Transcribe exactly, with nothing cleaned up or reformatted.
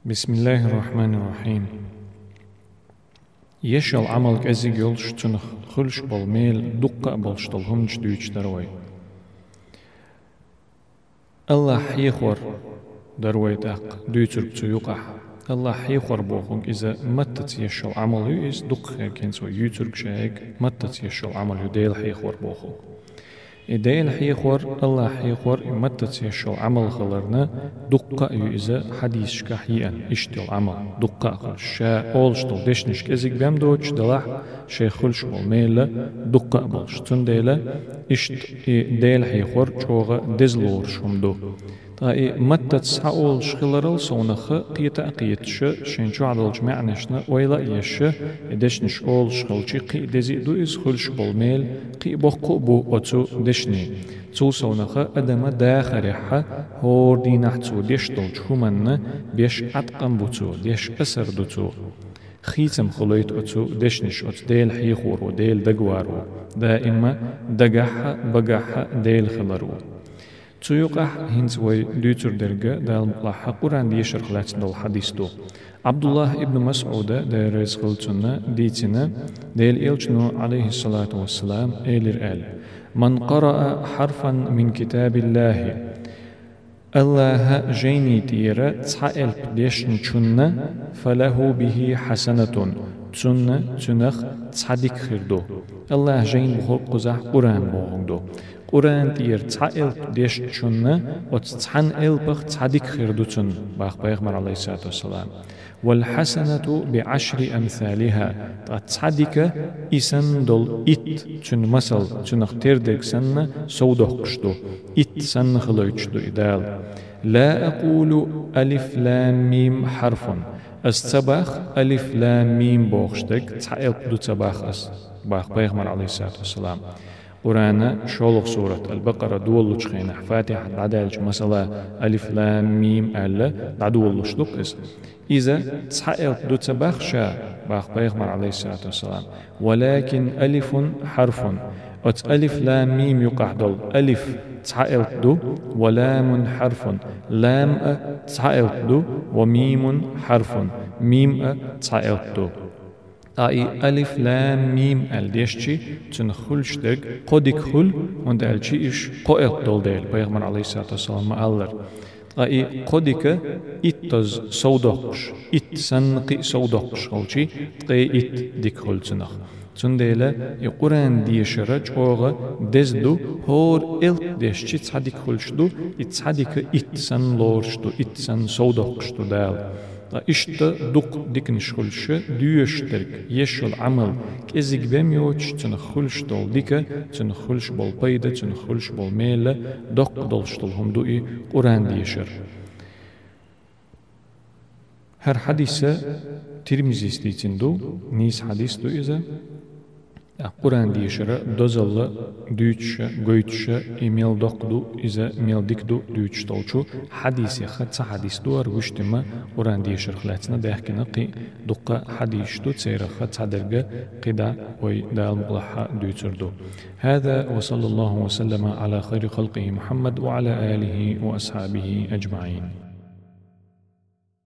بسم الله الرحمن الرحيم. Еш йола Ӏамал кӀезиг йолуш, цунах хуьлуш болу мела дуккха а болуш долу хӀуманаш дуьйцуш дара вай. АллахӀ хьехор дара вай тӀаккха дуьйцург цу юкъахь. АллахӀ хьехор бохург иза маттаца еш йолу Ӏамал ю, иза дуккха херг хӀинца вай юьйцург шайга маттаца еш йолу Ӏамал ю Дела хьехор бохург. И Дела хьехор, АллахӀ хьехор, и маттаца еш йолу Ӏамал хиларна, дуккха а ю иза хьадисашкахь еана, иштта йолу Ӏамал, дуккха а хуьлуш. Ша олуш долу дешнаш кӀезиг бен доцуш делахь, шайх хуьлуш болу мела дуккха а болуш. Цундела иштта и Дела хьехор чӀогӀа деза лоруш хӀума ду. Ткъа и маттаца схьаолуш хиларал совнаха кхета а кхеташ, шайн чохь долчу маьӀнашна ойла а еш, и дешнаш олуш хилчи, кхин а деза а ду иза, хуьлуш болу мела кхин а боккха а бу оцу дешнийн. Цул совнаха адама дахарехьа, хӀора дийнахь цо деш долчу хӀуманна беш Ӏаткъам бу цо, деш асар ду цо. Хийцам хуьлуьйту оцу дешнаш, оцу Дела хьехоро, Дела дагаваро, даима дагахьа, багахьа Дела хиларо. Цу юкъахь хӀинца вай дуьйцур дерг Дала мукъалахь Къуръан дешарх лаьцна долу хьадис ду. Ӏабдуллахь ибн МасӀуда, Дела реза хуьлда цунна, дийцина, Делан Элчано, Ӏалайхиссалату вассалам, элира аьлла: «Ман къараа хьарфан мин китабиллахи». АллахӀа жайни тӀера цхьа элп дешначунна, «фалаху бихи хьасанатун», цунна цуьнах цхьа дика хир ду. АллахӀа жайн бохург кхузахь Къуръан бохург ду. Къуръан тӀера цхьа элп дешначунна оцу цхьана элпах цхьа дика хир ду цунна, баха пайхамар, Ӏалайхиссалату вассалам. «Вал хьасанату би Ӏашри амсалиха», ткъа цхьа дика и санна долу итт, цуьнан масал, цуьнах тера дерг санна, сов доккхуш ду. Итт санна хилуьйтуш ду и Дала. «Ла акъулу алиф лам мим хьарфун». Ас ца бах алиф лам мим бохуш дерг цхьа элп ду ца бах ас, баха пайхамар, Ӏалайхиссалату вассалам. Къуръана шолгӀа сурат Ал-Бакъара долалучу хенахь, Фатихьа дӀадаьлча, масала, алиф лам мим аьлла, дӀадолалуш ду-кх иза. Иза цхьа элп ду ца бах ша, баха пайхамар, Ӏалайхиссалату вассалам. «Валакин алифун хьарфун». Оцу алиф лам мим юкъахь долу алиф цхьа элп ду, «ва ламун хьарфун», лам а цхьа элп ду, «ва мимун хьарфун», мим а цхьа элп ду. Ткъа и алиф лам мим аьлла дешчи, цуьнах хуьлуш дерг кхо дика хуьлу, хӀунда аьлча уьш кхо элп долу дела, пайхамар, Ӏалайхиссалату вассалам, ма-аллара. Ткъа и кхо дика иттаза сов доккхуш, итт санна кхин а сов доккхуш хилчи, ткъе итт дика хуьлу цуьнах. Цундела и Къуръан дешар чӀогӀа деза ду, хӀора элп дешчи цхьа дика хуьлуш ду, и цхьа дика итт санна лоруш ду, итт санна сов доккхуш ду Дала. Ткъа иштта дукха диканаш хуьлуш, доьшуш дерг, еш йолу Ӏамал кӀезиг бен йоцуш, цуьнах хуьлуш долу дика, цуьнах хуьлуш болу пайда, цуьнах хуьлуш болу мела доккха долуш долу хӀума ду и Къуръан дешар. ХӀара хьадис Тирмизис дийцина ду, нийса хьадис ду иза. Къуръан дешара дозалла дуьйцуша, гойтуша, и мел доккха ду, иза мел дика ду дуьйцуш долчу хьадисеха цхьа хьадис ду хӀара, вуьштима Къуръан дешарх лаьцна даьхкина кхин а дуккха хьадисаш ду, царех цхьадерг кхидӀа вай Дала мукъалахь дуьйцур ду. هذا وصلى الله وسلم على خير خلقه محمد وعلى آله وأصحابه أجمعين.